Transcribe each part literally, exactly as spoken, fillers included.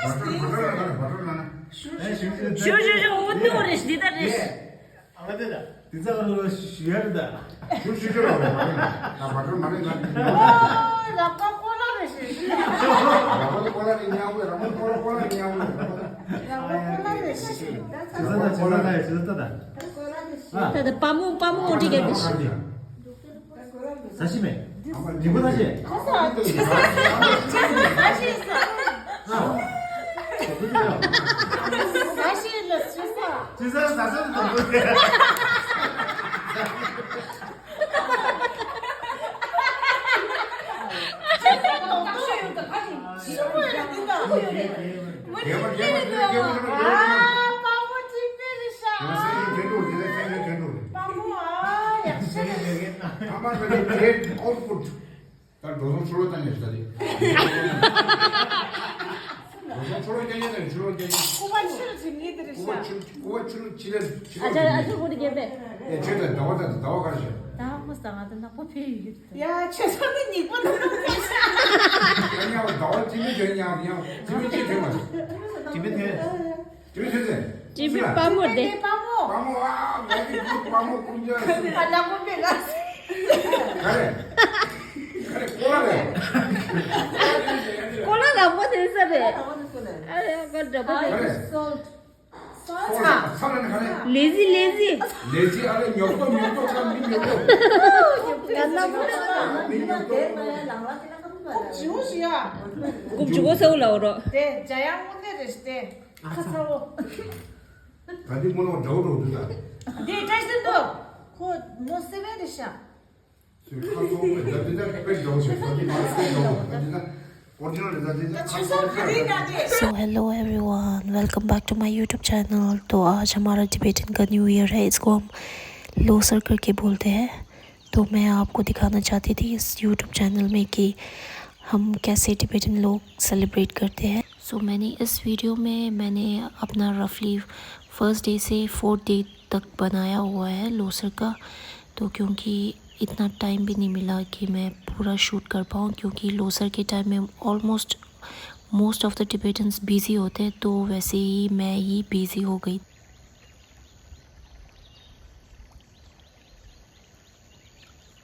བ་ཏྲ་བ་ཏྲ་ལ་ན་བ་ཏྲ་ལ་ན། ཞུ་ཞུ་ཞུ། འོ་དེ་འོ་རེད། འདི་ད་རེད། ཨ་དེ་ད། དེ་ཚ་ལ་ཞུ་ཡ་རེད་ད། ཞུ་ཞུ་ཞུ་ལ་རེད་བ་ཏྲ་ལ་ན། བ་ཏྲ་མ་རེད་ན། ཨོ་ར་པ་ཀོ་ལ་རེད་ཞུ་ཞུ། ར་པ་ཀོ་ལ་རེད་ཉག་གོ། ར་པ་ཀོ་ལ་ཀོ་ལ་རེད་ཉག་གོ། ར་པ་ཀོ་ལ་རེད་ཞུ་ཞུ། ད་ཚ་ལ་ཞུ་ད་ད་ཞུ་ད་ད། ད་ད་པ་མོ་པ་མོ་འདི་ག་དེ་ཞུ། ཟ་ཤི་མེད། ཉིན་པོ་ཟ་ཤི། ཁོ་ས་ཆེ་ས་ཆེ་ས་ཆེ་ས། ཨ། ཟ་ཤི་ལ་ཆེ་ས། ཆེ་ས་ཟ་ས་ཟ་ས། ཨ། པ་མོ་ཅིག་པེ་རི་ཤ། ཨ། པ་མོ། ཨ། ཡག་ཤོས་རེད། ད་འགྲོ་སོང་ཆུ་ལོ་བཏང་ནས་ཟ་རེད། འགྲོ་སོང་ཆུ་ལོ་བཏང་ནས་ཆུ་ལོ་བཏང་ནས། སྐུ་པ་ཕྱིར་ཕྱིན་ནི་དེ་རེད་ཤག་སྐུ་པ་ཕྱིར་སྐུ་པ་ཕྱིར་ཕྱིར་ཕྱིར། ཨ་ཅག་ཨ་ཅག་བུ་དེ་རྒྱལ་པོས། ཨེ་ཁྱོད་ད་ཟླ་བ་ད་ཟླ་བ་ག་རེ་བྱས། ད་ཁོ་ས་ང་ད་ན་ཁོ་ཕེ་ཡོད། ཡ་ཁྱོད་ཚོ་ནི་ཉིག་པོ་ནི་ནོ་ཕེ་ཤག་ཡ་ཉ་བ་ཟླ་བ་ཅི་མི་བྱས་ཉ་ཉ་ཅི་མི་ཅི་བྱས་མ་བྱས། ཅི་མི་ཐེ། ཅི་མི་ཐེ་ཟེར། ཅི་མི་པ་མོ་དེ། པ་མོ། པ་མོ་ཨ་ང་གི་པ་མོ་ཀུན་ཅ། ཨ་ལ་ཀུན་པེ་ལ། ག་རེ། ག་རེ་ཀོ་ལ་རེད། ཀོ་ལ་ལ་མོ་དེ་ས་རེད། ཨ་རེ་ཀོ་འདྲ་པོ་དེ། ག་རེ། སོལ་ཊི། སོལ་ཊི། ལེ་ཛི་ལེ་ཛི། ལེ་ཛི་ཨ་རེ་ཉོབ་ཏོ་ཉོབ་ཏོ་ཀ་མི་ཉོབ་ཏོ། ང་ལ་མོ་ས་མི་ཉོབ་ཏོ། ཀུབ་ཇུ་ཡ། ཀུབ་ཇུ་གོ་སའུ་ལའོ་རོ། དེ་ཇ་ཡང་མོ་དེ་རེད་དེ། ཁ་ཚ་བོ། ད་འདི་མོ་ནོ་འདྲ་བོ་འགྲོ་འདུག་ད། འདི་བཀྲ་ཤིས་འདུག་ཁོ་མོ་སེ་བན་རེད་ཤག་སོའི་ཁ་སོ་བོ་ད་འདི་ད་དཔེ་འགྲོ་ཞིག་ད་འདི་མ་དཔེ་འགྲོ་ད་འདི་ད་ཨོ་རི་ཇི་ནལ་རེད། ད་འདི་ད་ཁ་སོ་བོ་ད། So hello everyone, welcome back to my YouTube channel. तो आज हमारा टिबेटन का न्यू ईयर है, इसको हम लोसर करके बोलते हैं। तो मैं आपको दिखाना चाहती थी इस YouTube चैनल में कि हम कैसे टिबेटन लोग सेलिब्रेट करते हैं। सो मैंने इस वीडियो में मैंने अपना रफली फर्स्ट डे से फोर्थ डे तक बनाया हुआ है लोसर का। तो क्योंकि इतना टाइम भी नहीं मिला कि मैं पूरा शूट कर पाऊँ, क्योंकि लोसर के टाइम में almost most of the Tibetans busy होते हैं, तो वैसे ही मैं ही बिजी हो गई।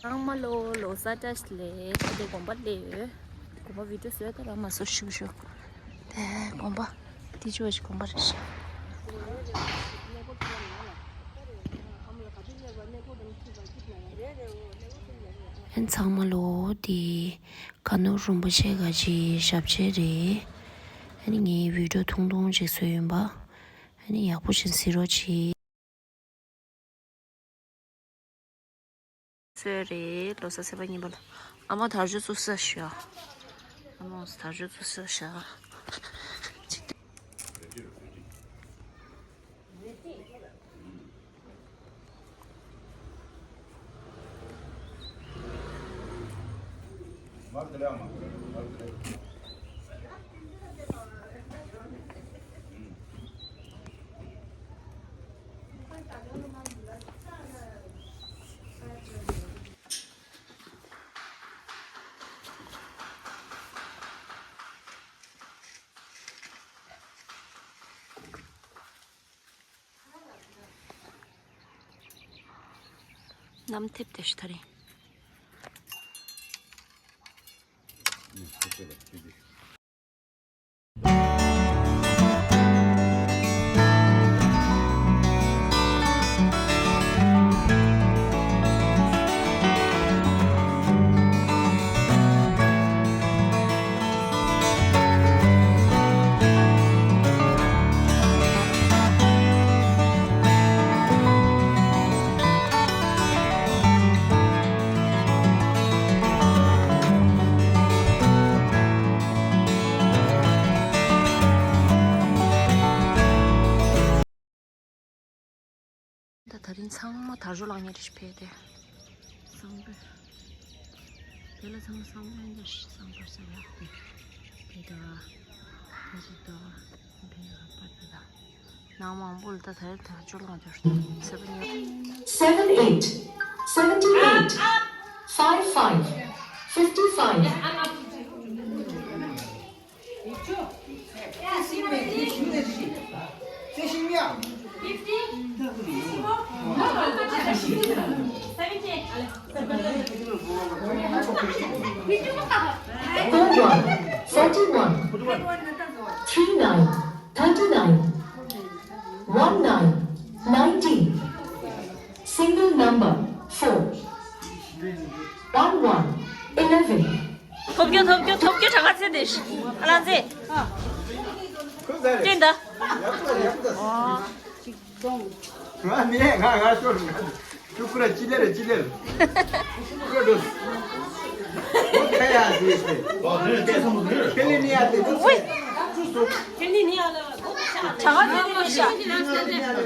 ཚང་མ་ལོ་ལོ་གསར་བཀྲ་ཤིས་བདེ་ལེགས། ད་དེ་དགོན་པ་སླེབས་ཡོད། དགོན་པ་བི་ཌིའོ་བཟོས་ད་ར་མ་བཟོ་ཤུག་ཤུག་དེ་དགོན་པ་དེ་ཅི་བ་ཞིག་དགོན་པ་རེད་ཤག་ཨན་ཚང་མ་ལོ་དེ་ག་ནོ་རིན་པོ་ཆེ་ག་ཅི་ཞབས་ཕྱི་རེད། ཨ་ནི་ངའི་བི་ཌིའོ་ཐུང་ཐུང་ཅིག་བཟོས་ཡིན་པ། ཨ་ནི་ཡག་པོ་ཞིག་གཟིགས་རོགས་གྱིས། སོས་རེད། ལོ་གསར་ཚེས་པ་གཉིས་པ་ལ། ཨ་མ་དར་ལྕོག་བཙུགས་ས་ཤོག་ཨ་མ་དར་ལྕོག་བཙུགས་ས་ཤོག་གནམ་ཐེབས་ཏེ་ཤི་ཐ་རིང་། ད་ད་རིང་ཚང་མ་དར་ལྕོག་ལངས་ཉེ་རེ་ཞིག་ཕེབས་ཏེ། བསང་པོད། དེ་ལ་ཚང་མ་བསང་པོད་འདི་བསང་པོད་ཟེར་ཡག་དེ། དེ་ད། དེ་ཅིག་ད། དེ་ཡག་པ་དེ་ད། ནང་མང་པོ་ལ་ད་དར་དར་ལྕོག་ལངས་འདུག་སེ་བེན་ཡ། Seven eight, seventy eight, five five, fifty five. Four one, forty-one. Three nine, thirty-nine. One nine, ninety. Single number, four. One one, eleven. ཐོབ་རྒྱུ་ཐོབ་རྒྱུ་ཐོབ་རྒྱུ་གྲངས་ཀ་ཚད་དེ་ཨ་ལ་ཚེ། ཁོ་ཟ་རེད། ཅི་འདྲ། ཡག་པོ་ཡག་པོ་ཟ། ང་ནི་ང་ང་ཤོར། ཤུ་ཀུ་ར་ཅི་ལེར་ཅི་ལེར། ཤུ་ཀུ་ར་འགྲོ། ཁེ་ལི་ནི་ཡ་དེ་ཁེ་ལི་ནི་ཡ་ལ་གྲངས་ཀ་ཚད་དེ་ཤ།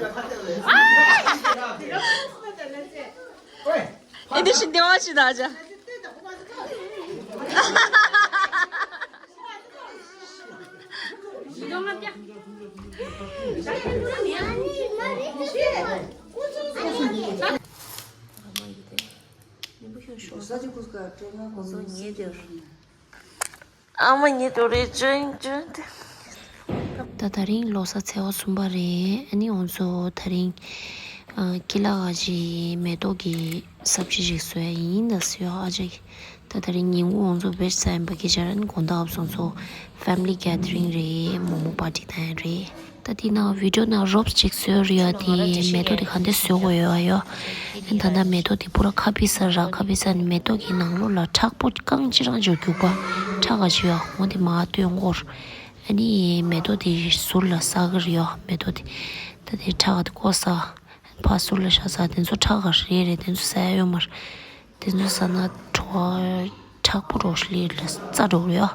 ཨེ་འདི་ཞིག་འདི་བ་ཞིག་ད་ཅ། ཨ་མ་ཉིད་དུ་རེ་ཅན་ཅན་ཏེ། ད་དེ་རིང་ལོ་གསར་ཚེས་པ་གསུམ་པ་རེད། ཨ་ནི་ང་ཚོ་དེ་རིང་ཨ་ཀི་ལ་ག་ཅི་མེ་ཏོག་གི་སབ་ཇི་ཞིག་བཟོ་ཡ་ཡིན་ད་ཟེར་ཡོད་ཨ་ཅག་གིས། ད་དེ་རིང་ཉིན་གུང་ང་ཚོ་བེད་ས་ཡིན་པ་སྐད་ཆ་ར་ནི་དགོང་དག་ང་ཚོ་ཕེ་མི་ལི་གེ་དེ་རིང་རེད། མོག་མོག་པར་ཊི་བཏང་ཡ་རེད། ད་དེ་ནང་བི་ཌི་ཡོ་ནང་རོབ་ཅིག་བཟོས་ཡོད་རེད་ཡ། དེ་མེ་ཏོག་དེ་ག་འདྲ་བཟོ་དགོས་ཡོད་ཨ་ཡོ། ཨ་ད་ལྟ་མེ་ཏོག་དེ་པུ་ར་ཁ་ཕི་ས་ར་ཁ་ཕི་ས་ནི་མེ་ཏོག་གི་ནང་ལོགས་ལ་ཁྲག་པོ་རྐང་གཅིག་རང་ཅིག་རྒྱུག་པ་ཁྲག་ག་ཅིག་ཡོ་འོ་དེ་མ་བཏོན་འོར། ཨ་ནི་མེ་ཏོག་དེ་ཟུར་ལ་ཟག་གི་རེད་ཡོ། མེ་ཏོག་དེ་ད་དེ་ཁྲག་ག་དེ་བཀོག་ས། ཕར་ཟུར་ལ་བཞག་ས་དེ་ཚོ་ཁྲག་ག་རེད་རེད། དེ་ཚོ་ཟ་ཡ་ཡོད་མ་རེད། དེ་ཚོ་ཟ་ན་བྲོ་བ་མཁྲེགས་པོ་རོ་ལི་ལ་རྩ་འགྲོ་རེད་ཡ།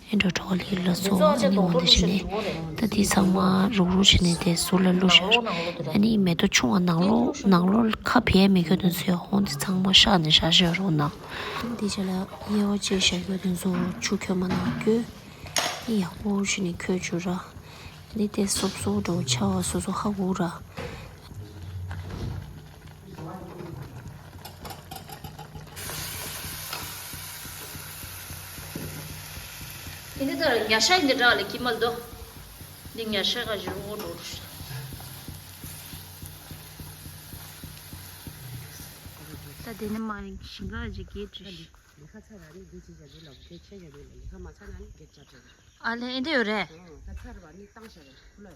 ཨེ་འགྲོ་བྲོ་བ་ལི་ལ་སོ་ཨ་ནི་འོ་འདི་བྱས་ནས། ད་དེ་ཚང་མ་རུག་རུག་བྱས་ནས་དེ་ཟུར་ལ་བླུགས་ཤག་ཨ་ནི་མེ་ཏོག་ཆུང་བ་ནང་ལོགས་ནང་ལོགས་ཁ་བེ་མི་དགོས་དོན་ཚོད་ཧོང་དེ་ཚང་མ་བཤགས་ནས་བཞག་བཞག་རོགས་གནང་། དེ་རྗེས་ལ་དབྱེ་བ་བཅས་བཞག་རྒྱུ་དེ་ཚོ་ཆུ་ཁོལ་མ་ནང་བསྐྱོད། ཡག་པོ་བྱས་ནས་ཁོལ་བཅུག་ར། ཨ་ནི་དེ་སོབ་སོབ་འགྲོ་ཆ་བ་སོ་སོ་ཧ་གོ་ར། འདི་ལྟར་ཉ་ཤ་འདི་འདྲ་ལ་ཀི་མལ་དོ། འདི་ཉ་ཤ་ག་ཞུ་འོ་འགྲོ་རུ། ད་དེ་ནི་མ་ཞིང་ཁ་ཅིག་གིས་བྲིས། ལི་ཁ་ཚ་ར་ནི་འདི་ཅི་བྱ་འདི་ལ་འདི་ཆེ་བྱ་འདི་ལ་ལི་ཁ་མ་ཚ་ན་ནི་འདི་བྱ་བྱ་ར། ཨ་ལེ་ཨེ་འདི་ཡོད་རེད། ད་ཚ་ར་བ་ནི་བཏང་བྱ་ར་ཁུ་ལ་ཡ།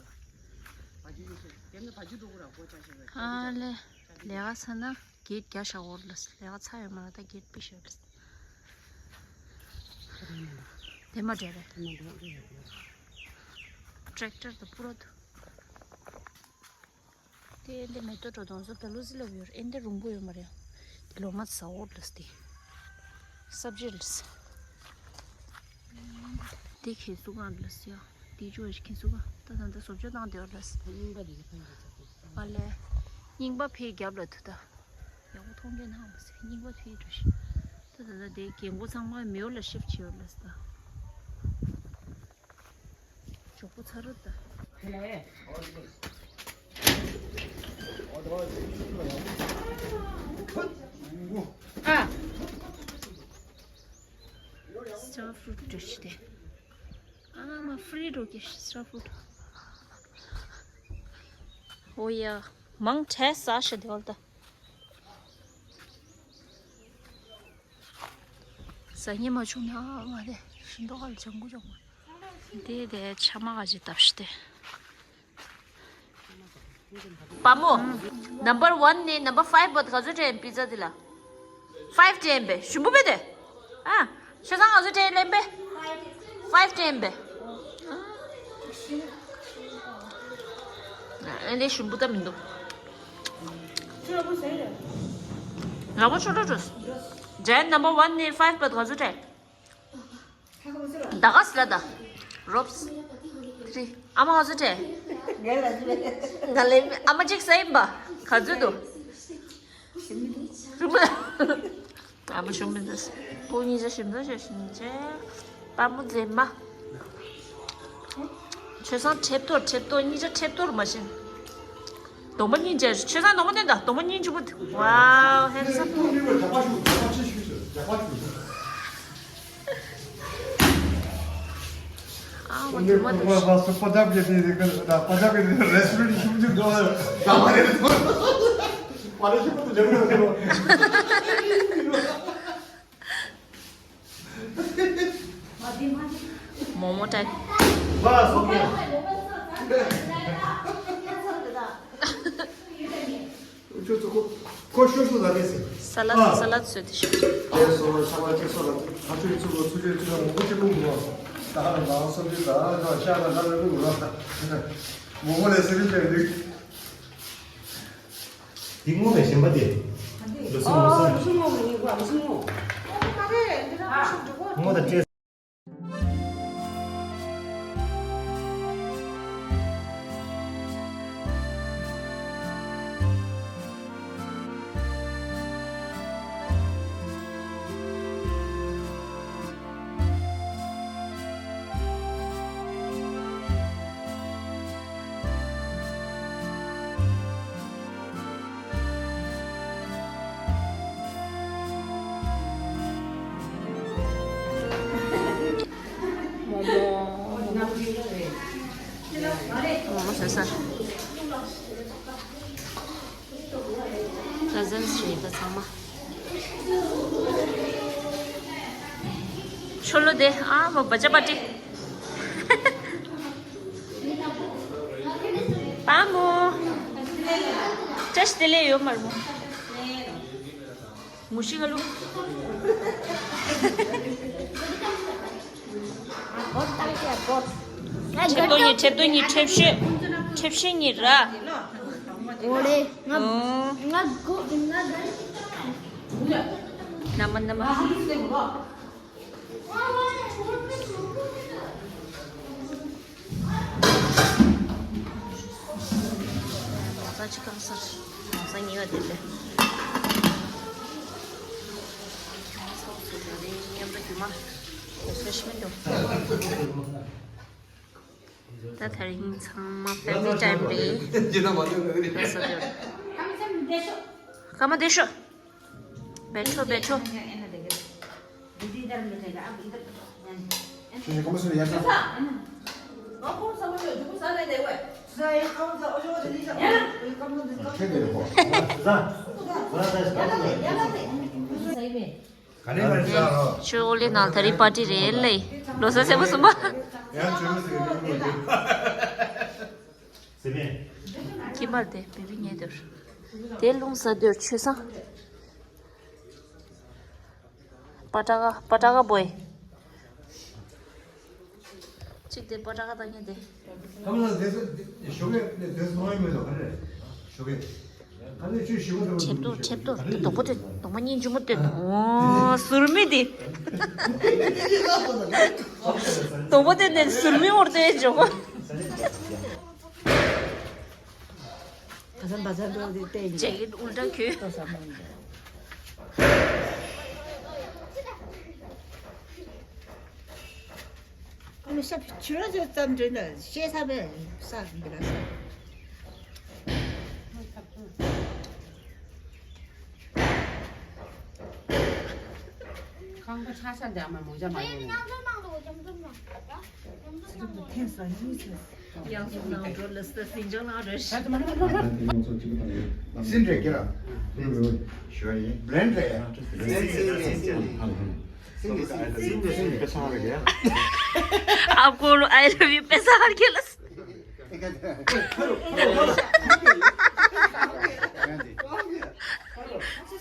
བ་ཇུ་ཡོད་ཤོད་དེ་ནི་བ་ཇུ་འགྲོ་གུ་ར་སྒོ་བཅག་བྱ་ར། ཨ་ལེ། ལས་ཀ་ཚ་ན་གེད་རྒྱ་ཤ་འོར་ལ་ལས་ཀ་ཚ་ཡོད་མ་ན་ད་གེད་པི་ཤོད་ལ། དེ་མ་འདྲ་རེད། ཊེག་ཊར་དུ་པུ་ར་དུ། དེ་ཨེ་འདི་མེ་ཏོག་འགྲོ་དང་སོ་ད་ལུ་ཟི་ལབ་ཡོད་ཨེ་འདི་རུང་པོ་ཡོད་མ་རེད། དེ་ལོ་མ་ཟ་འོར་ལ་སྟེ། སབ་ཇི་ལ་སི། དེ་ཁེ་སུ་གང་ལ་སི་ཡ། དེ་ཅུ་བ་ཞིག་ཁེ་སུ་གང་ད་ད་ད་སོབ་ཅོ་བཏང་དེ་བ་ལ་སི། རྙིང་པ་དེ་གི་ཕན་གི་ཚ་གི། ཨ་ལེ། རྙིང་པ་ཕེ་རྒྱབ་ལ་དུ་ད། ཡག་པོ་མཐོང་རྒྱུ་ནང་མ་སི་རྙིང་པ་ཕེ་འགྲོ་ཤི། ད་ད་ད་དེ་རྒན་གོ་ཚང་མ་མེའོ་ལ་ཤིབ་ཆེ་བ་ལ་སི་ད། མགྱོགས་པོ་ཚར་རེད་ད། ཨ། སི་ཊར་ཕུ་རུཊ་འདྲ་ཞིག་དེ། ཨ་མ་ཕི་རི་འགྲོ་གི་སི་ཊར་ཕུ་རུཊ། ཨོ་ཡ། མང་ཆེ་ཟ་ཤི་དེ་བ་ལ་ད། ཟ་སྙིང་མ་བྱུང་ན་ཨ་མ་དེ་ཤིང་ཏོག་ཁ་ལ་ལྗང་གུ་ལྗང་གུ། དེ་དེ་ཆ་མ་ག་ཅིག་བཏབ་ཤི་དེ། པ་མོ། ནམ་བར་ཝན་ནས་ནམ་བར་ཕའིབ་བར་ག་ཚོད་སྤྲད་ཡིན་པི་ཛ་དེ་ལ། ཕའིབ་སྤྲད་ཡིན་པས་ཞིམ་པོ་བས་དེ། ཨ། ཆོས་སང་ག་ཚོད་སྤྲད་ཡིན་ལེན་པས། ཕའིབ་སྤྲད་ཡིན་པས། ཨ་ལས་ཞིམ་པོ་ད་མི་འདུག་ར་བོ་ཆོ་ཏོ་ཏོ། ཇན་ནམ་བར་ཝན་ནས་ཕའིབ་བར་ག་ཚོད་སྤྲད། ད་ག་སི་ལ་ད། རོབས། ཏྲི། ཨ་མ་ག་ཚོད་སྤྲད། ང་ལ་ཨ་མ་གཅིག་ཟ་ཡིན་པ། ག་ཚོད་འདུག་ཨ་མ་ཞུ་མི་འདུག་སྤུན་གཉིས་ཆ་ཞིམ་ཚ་ཞིག་ཞིམ་ཆེ། པ་མོ་མཛེས་མ། ཆོས་སང་ཁྲེབ་ཐོར་ཁྲེབ་ཐོར་གཉིས་ཆ་ཁྲེབ་ཐོར་མ་ཤེས། གདོང་པ་སྙིང་རྗེ་ཆོས་སང་གདོང་པ་ནས་ད་གདོང་པ་སྙིང་རྗེ་པོ་འདུག Wow, handsome. ཨ་མ་དུ་མ་དུ་ཤི། མོག་མོག་ཊའིབ། ཁོ་ཤོ་ཤོ་ལ་རེད་ཟེར། ས་ལ་ཨ། ས་ལ་ཚོད་དེ་ཤོ། དེ་སོ་ལ་ཆ་བ་ཅིག་སོ་ལ་ཁ་ཆུ་ཚུ་གོ་ཚུ་ཆུ་ཚུ་མོག་མོག་ཅིག་བླུགས་འགྲོ། ད་ཧ་ལ་ལ་སོ་ཅིག་ད་ཤ་ལ་ལ་ལ་བླུགས་རོ། མོག་མོག་ལ་ཟེར་རེད་ཟེར་འདུག་དེ་སྔོན་ལ་གཞན་པ་དེ། ལོ་སི་ལོ་སི། ཨོ། ལོ་སི་སྔོན་ལ་ཡིན་གོ། ལོ་སི་སྔོན། སྔོན་དང་བཅས། མོག་མོག་ཟེར་ས། ཀ་ཟན་སི་རེད་ད་ཚང་མ། ཆོ་ལོ་དེ་ཨ་མོ་བ་ཅ་པ་ཏི། པ་མོ། བཀྲ་ཤིས་བདེ་ལེགས་ཡོད་མར་མོ། མུ་ཤི་ག་ལུ། ཁྲེབ་ཏོ་གཉིས། ཁྲེབ་ཏོ་གཉིས། ཁྲེབ་ཤེ། ཁྲེབ་ཤེ་གཉིས་ར། འོ་རེད། ང་ཨོ། ང་གོ་ང་ན་མ་ན་མ། ས་ཆི་ཁང་ས། ས་ཉི་བ་དེ་ལས། ཉམས་ར་རྒྱུ་མ། ཧྲེ་ཤི་མི་འདུག་ད་དེ་རིང་ཚང་མ་ཕེ་མི་ལི་ཊའིམ་རེད། ཡིན་ན་མ་ཡོང་ནི་རེད། ཁ་མ་བདེ་ཤོག बैठो बैठो। ཁྱོད་ཨོ་ལེ་ནང་ད་རེས་པར་ཊི་རེད་ལེ། ལོ་གསར་ཚེས་པ་གསུམ་པ། ཁྱིམ་པར་དེ་བི་བི་ཉེ་དོར། དེ་རླུང་ཟ་དོར་ཆོས་བཟང་། པ་ཏྲ་ག་པ་ཏྲ་ག་བོའི། གཅིག་དེ་པ་ཏྲ་ག་ད་ཉེ་དེ། ཁམས་ལ་དེ་ཚོ་ཞོགས་ཀས་དེ་ཚོ་མ་ཡིན་མེད་དོ་ག་རེ་ཞོགས་ཀས། ཁ་ནས་ཆུ་ཞིག་པ་དེ་ཁྲེབ་ཏོ་ཁྲེབ་ཏོ་དེ་དོག་པོ་དེ་དོག་མ་གཉིས་འཇུ་མོ་དེ། ཨོ་ཟུར་མི་དེ། དོག་པོ་དེ་ནས་ཟུར་མི་འོར་དེ་འཇོག་གོ། ཁ་སང་བ་ཚ་འགྲོ་དེ་བལྟས་ཡིན། ཇེ་ཨིན་ཨུལ་ཊ་ཁྱོད། ཏོ་ས་མོ་ཡིན། ཨ་ནི་ཤ་ཆུ་ར་ཆུ་ཙམ་འདྲེན་ན་ཤེས་ས་མེད་ས་འདི་ར་ས། ཁང་པ་ཆ་ས་འདི་ཨ་མ་མོ་ཇ་མ་ཡིན། ཐེངས་སོ་གཉིས་སོ། ཡང་སུ་ནང་འགྲོ་ལ་སྟ་སིན་ཅང་ལ་རེ་ཞིག་སིན་རེ་ཀེ་ར། ཞོ་ཡིན། བྷི་རེན་ཌི་རེད། སིན་རེ་སིན་རེ། སིན་རེ་སིན་རེ། ཨ་ཁོ་ལོ་I love you པེ་ས་ཧར་གེ་ལ།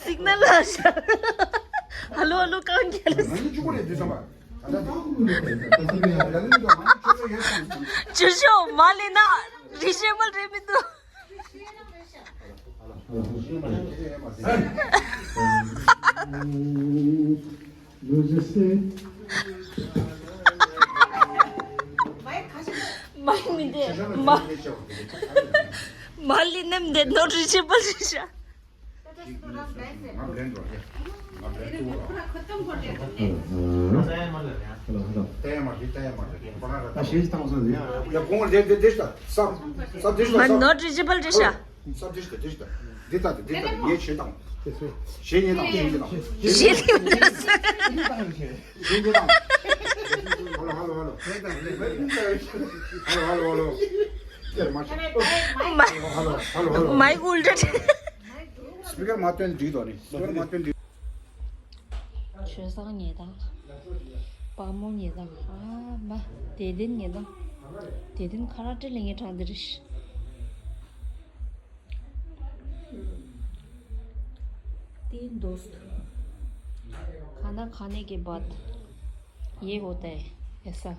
སིག་ནལ་ལ་ཤ། ཧ་ལོ་ཧ་ལོ་གང་གེ་ལ། ཅུ་ཤོ་མ་ལེ་ན་རི་ཤེ་མལ་རེ་མི་འདུག་མ་མི་འདི་མ་མ་ལི་ནམ་འདི་ནོ་རི་ཤེ་མལ་རི་ཤ། མ་ནོ་རི་ཇི་བལ་རི་ཤ། འདི་ལྟ་དེ་འདི་ལྟ་ངས་ཆེ་དང་ཞེ་ཉེ་དང་ཞེ་ཉེ་དང་ཞེ་ཉེ་དང་ཧ་ལོ་ཧ་ལོ་ཧ་ལོ་ཧ་ལོ་ཧ་ལོ་ཧ་ལོ། མའི་ཀུལ་ཏྲ། སྤི་ཀར་མ་བཏོན་འགྲིག་དོ་ནི། སྤི་ཀར་མ་བཏོན་འགྲིག་ཆོས་བཟང་ངེས་དང་། དཔའ་མོ་ཉེ་དང་། ཨ་མ། དད་ལྡན་ཉེ་དང་། དད་ལྡན་ཁ་ར་ཏྲི་ལི་ངེ་དྲང་དེ་རེད། तीन दोस्त खाना खाने के बाद ये होता है ऐसा।